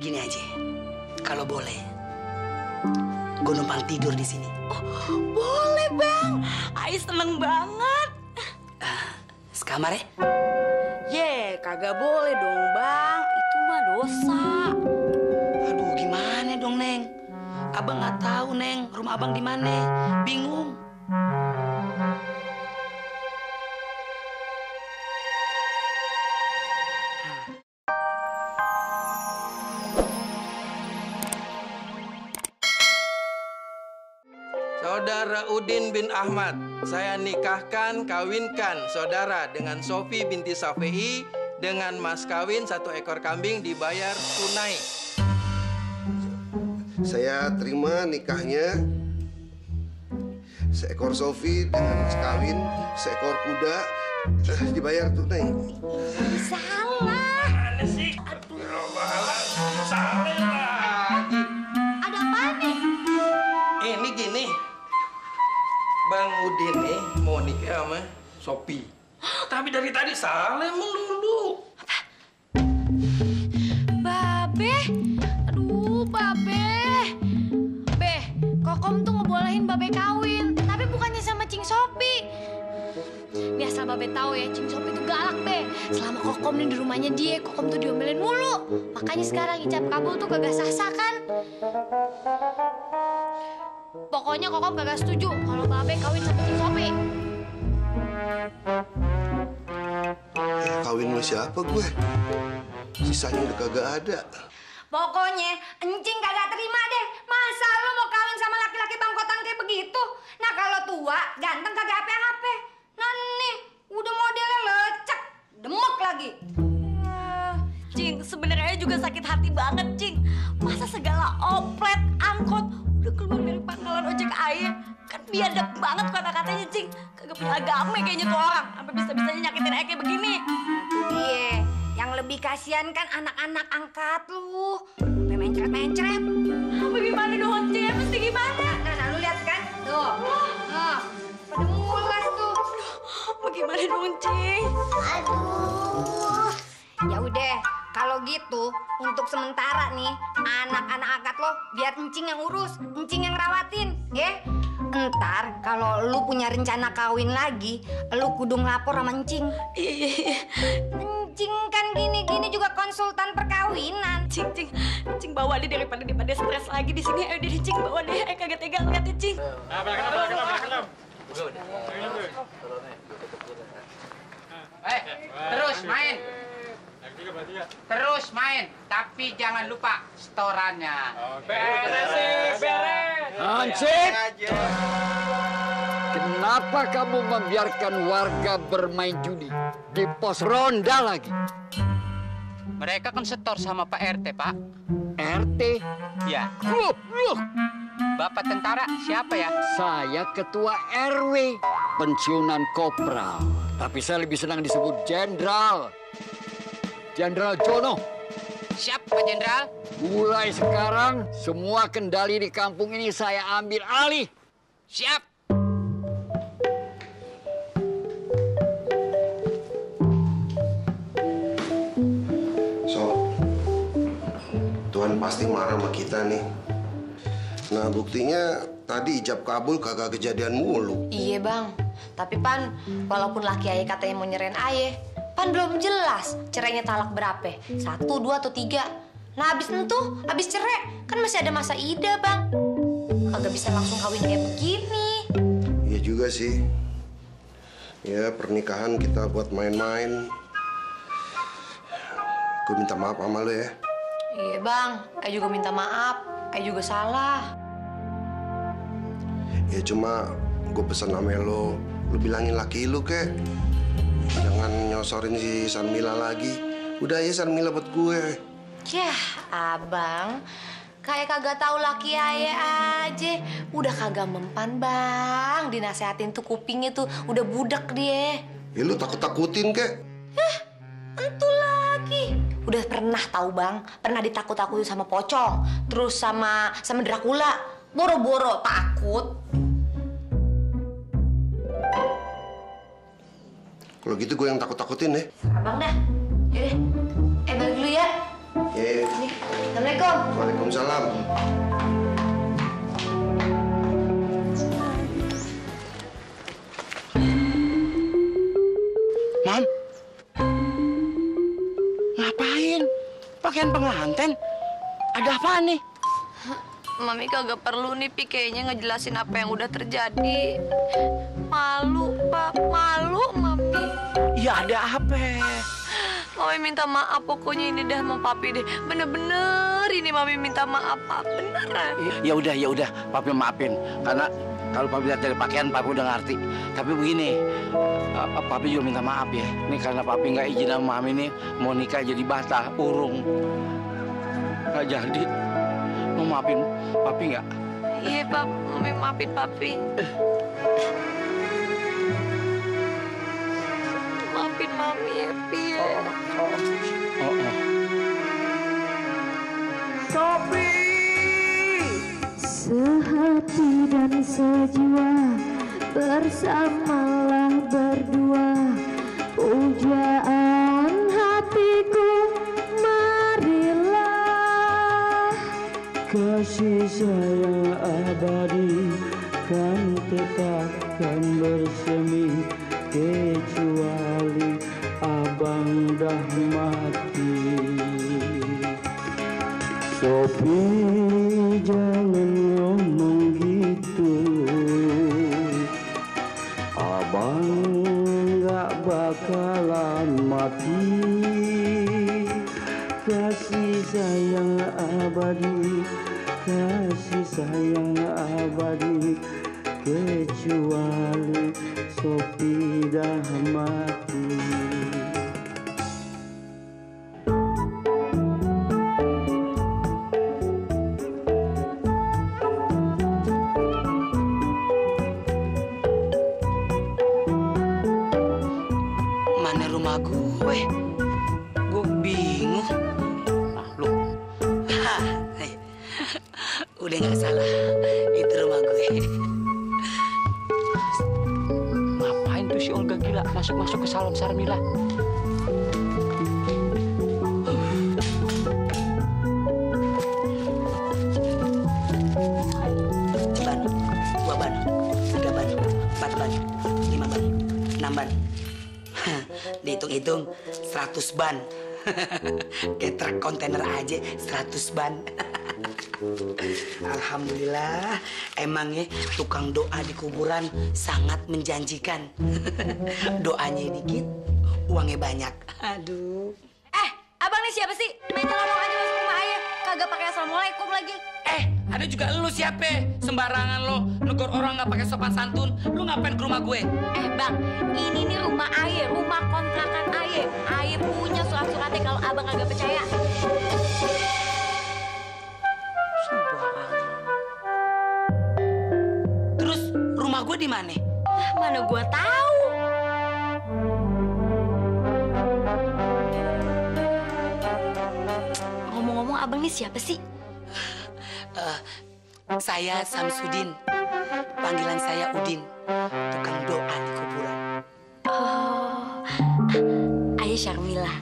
Gini aja, kalau boleh, gue numpang tidur di sini. Oh, boleh Bang. Ai seneng banget. Sekamar ya? Kagak boleh dong Bang. Itu mah dosa. Aduh, gimana dong Neng? Abang nggak tahu Neng, rumah abang di mana? Bingung. Saudara Udin bin Ahmad, saya nikahkan, kawinkan saudara dengan Sofi binti Safei dengan mas kawin 1 ekor kambing dibayar tunai. Saya terima nikahnya seekor Sofi dengan mas kawin, seekor kuda dibayar tunai. Salah. Mana sih? Salah lagi. Ada apa nih? Ini gini, Bang Udin nih mau nikah sama Sopi. Tapi dari tadi salah melulu. Babe. Aduh, Babe. Kokom tuh ngebolehin Babe kawin, tapi bukannya sama Cing Sopi. Biasa Babe tahu ya, Cing Sopi tuh galak, Be. Selama Kokom nih di rumahnya dia, Kokom tuh diomelin mulu. Makanya sekarang ijab kabul tuh kagak sah-sah kan. Pokoknya Kokom kagak setuju kalau Babe kawin sama Cing Sopi. Kawin sama siapa gue? Sisanya udah kagak ada. Pokoknya encing kagak terima deh. Masa lo mau kawin sama laki-laki bangkotan kayak begitu? Nah kalau tua, ganteng kagak apa-apa. Nah nih, udah modelnya lecek, demek lagi. Cing, sebenarnya juga sakit hati banget, Cing. Masa segala oplet, angkot udah keluar dari pangkalan ojek ayah. Kan biadab banget kata-katanya, Cing. Kagak punya agama kayaknya tuh orang. Sampai bisa-bisanya nyakitin ayah kayak begini. Tuh dia, yang lebih kasihan kan anak-anak angkat lu. Sampai mencret-mencret. Bagaimana dong, Cing? Mesti gimana? Nah, lu lihat kan? Tuh, pada mulas tuh. Bagaimana dong, Cing? Aduh. Ya udah, kalau gitu untuk sementara nih anak-anak angkat lo biar encing yang urus, encing yang rawatin, ya. Ntar kalau lu punya rencana kawin lagi, lu kudu ngelapor sama encing. Iya. Encing kan gini-gini juga konsultan perkawinan. Cing bawa dia daripada stres lagi di sini. Ayo deh, Cing bawa dia. Kagak tega ngeliatin, Cing. Belakang. Terus main. Terus main, tapi jangan lupa setorannya. Beres. Hansip! Kenapa kamu membiarkan warga bermain judi di pos ronda lagi? Mereka kan setor sama Pak RT, Pak. RT? Ya. Loh. Bapak tentara siapa ya? Saya ketua RW, pensiunan kopral. Tapi saya lebih senang disebut jenderal. Jenderal Jono. Siap, Pak Jenderal. Mulai sekarang, semua kendali di kampung ini saya ambil alih. Siap. So, Tuhan pasti marah sama kita nih. Nah, buktinya tadi ijab kabul kagak kejadian mulu. Iya bang, tapi Pan, walaupun laki ayah katanya mau nyerain ayah, Pan belum jelas cerainya talak berapa, 1, 2, atau 3. Nah abis itu, abis cerai, kan masih ada masa idah bang. Kagak bisa langsung kawin kayak begini. Iya juga sih. Ya, pernikahan kita buat main-main. Gue minta maaf sama lo ya. Iya bang, ayah juga minta maaf, ayah juga salah. Ya cuma gue pesan sama lo bilangin laki lo kek. Jangan nyosorin si Sarmila lagi. Udah ya Sarmila buat gue. Yah, abang, kayak kagak tahu laki ayah aja. Udah kagak mempan bang, dinasehatin tuh kupingnya tuh udah budak dia. Ya lu takut-takutin kek. Entu lagi. Udah pernah tahu bang, pernah ditakut-takutin sama pocong, terus sama Dracula. Boro-boro takut. Kalau gitu gue yang takut-takutin ya. Abang dah. Yaudah, balik dulu ya. Ye. Assalamualaikum. Waalaikumsalam. Mam, ngapain? Pakaian pengantin? Ada apa nih? Mami kagak perlu nih, Pi, kayaknya ngejelasin apa yang udah terjadi. Malu, Pak. Malu, Mami. Ya ada apa? Mami minta maaf, pokoknya ini dah sama Papi deh. Bener-bener ini Mami minta maaf, Pak. Beneran. Ya udah, Papi maafin. Karena kalau Papi lihat dari pakaian, Papi udah ngerti. Tapi begini, Papi juga minta maaf ya. Ini karena Papi nggak izin sama Mami nih, mau nikah jadi bata, urung. Nggak jadi. Mau maafin Papi nggak? Iya, Pak. Mami maafin Papi. Maafin Mami ya, Pi. Oh. Sopi, sehati dan sejiwa, bersamalah berdua. Pujaan hatiku, marilah. Kasih sayang abadi kan tetapkan bersemi, kecuali abang dah mati. Sopi, jangan ngomong gitu, abang gak bakalan mati. Kasih sayang abadi, kasih sayang abadi, kecuali Sopi dah mati. Mana rumah gue? Gue bingung. Ah, lu. Udah nggak salah. Itu rumah gue. Ngapain tuh si Olga gila masuk-masuk ke salon Sarmila? Ban, 2 ban, 3 ban, 4 ban, 5 ban, 6 ban. Dihitung-hitung 100 ban. Kayak truk kontainer aja 100 ban. Alhamdulillah, emangnya tukang doa di kuburan sangat menjanjikan. Doanya dikit, uangnya banyak. Aduh. Abang nih siapa sih? Main nyelonong aja masuk rumah ayah. Kagak pakai assalamualaikum lagi. Ada juga lu siapa? Sembarangan lo, negor orang nggak pakai sopan santun. Lu ngapain ke rumah gue? Bang, ini nih rumah ayah, rumah kontrakan ayah. Ayah punya surat-suratnya kalau abang kagak percaya. Terus rumah gue di mana? Mana gua tahu. Ngomong-ngomong, abang nih siapa sih? Saya Samsudin. Panggilan saya Udin. Tukang doa di kuburan. Oh, ayah Syarmila.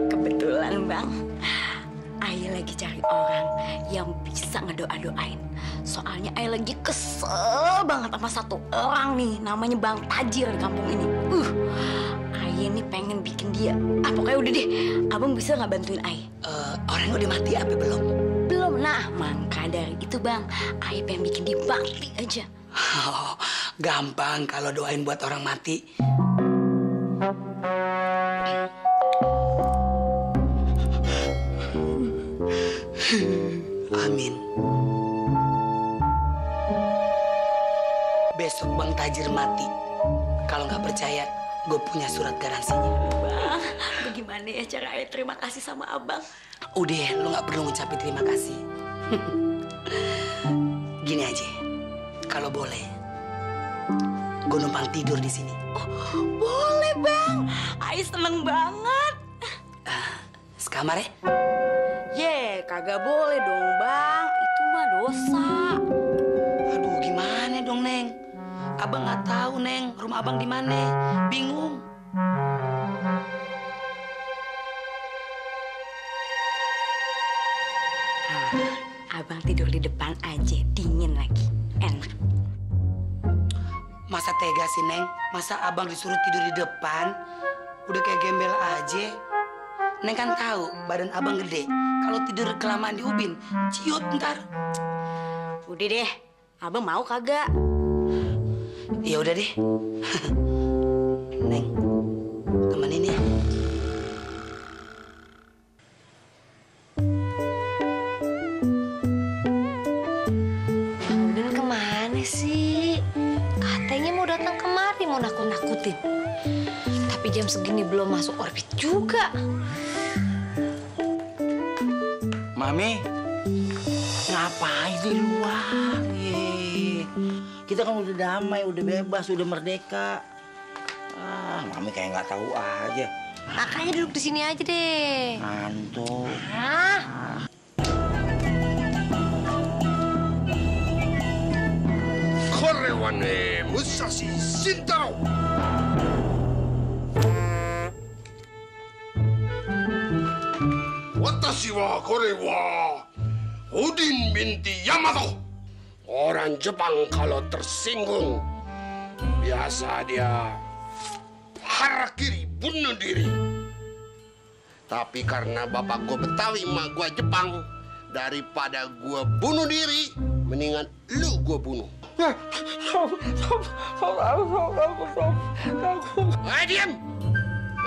Kebetulan bang, ayah lagi cari orang yang bisa ngedoa-doain. Soalnya ayah lagi kesel banget sama satu orang nih, namanya Bang Tajir di kampung ini. Ayah nih pengen bikin dia. Pokoknya udah deh, abang bisa nggak bantuin ayah? Orangnya udah mati apa belum? Belum. Nah, maka dari itu bang, ayah pengen bikin dia bakti aja. Oh, gampang kalau doain buat orang mati. Amin. Besok Bang Tajir mati. Kalau nggak percaya, gue punya surat garansinya. Bang, bagaimana ya cara ayah terima kasih sama abang? Udah, lu nggak perlu ngucapin terima kasih. Gini aja, kalau boleh, gue numpang tidur di sini. Boleh bang, ayah seneng banget. Sekamar ya? Kagak boleh dong bang, itu mah dosa. Aduh, gimana dong Neng? Abang nggak tahu Neng, rumah abang di mana? Bingung. abang tidur di depan aja, dingin lagi, enak. Masa tega sih, Neng? Masa abang disuruh tidur di depan? Udah kayak gembel aja. Neng kan tahu badan abang gede. Kalau tidur kelamaan di ubin, ciut ntar. Udah deh, abang mau kagak? Ya udah deh. Neng, temenin ya. Udin kemana sih? Katanya mau datang kemari, mau nakut-nakutin. Tapi jam segini belum masuk orbit juga. Mami, ngapain di luar? Kita kan udah damai, udah bebas, udah merdeka. Mami kayak nggak tahu aja. Makanya duduk di sini aja deh. Ngantuk. Korewane Musashi Shintaro. Watashi wa kore wa Odin binti Yamato. Orang Jepang kalau tersinggung biasa dia harakiri, bunuh diri. Tapi karena bapak gue Betawi, emak gue Jepang, daripada gue bunuh diri, mendingan lu gue bunuh. Hei, diam!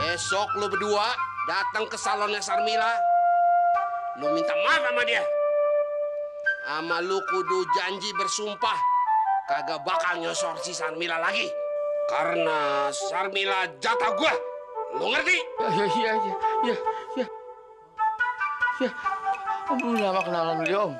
Besok lu berdua datang ke salonnya Sarmila. Lu minta maaf sama dia. Ama lu kudu janji bersumpah kagak bakal nyosor si Sarmila lagi. Karena Sarmila jatah gua. Lu ngerti? Ya. Om, belum lama kenalan beliau, Om.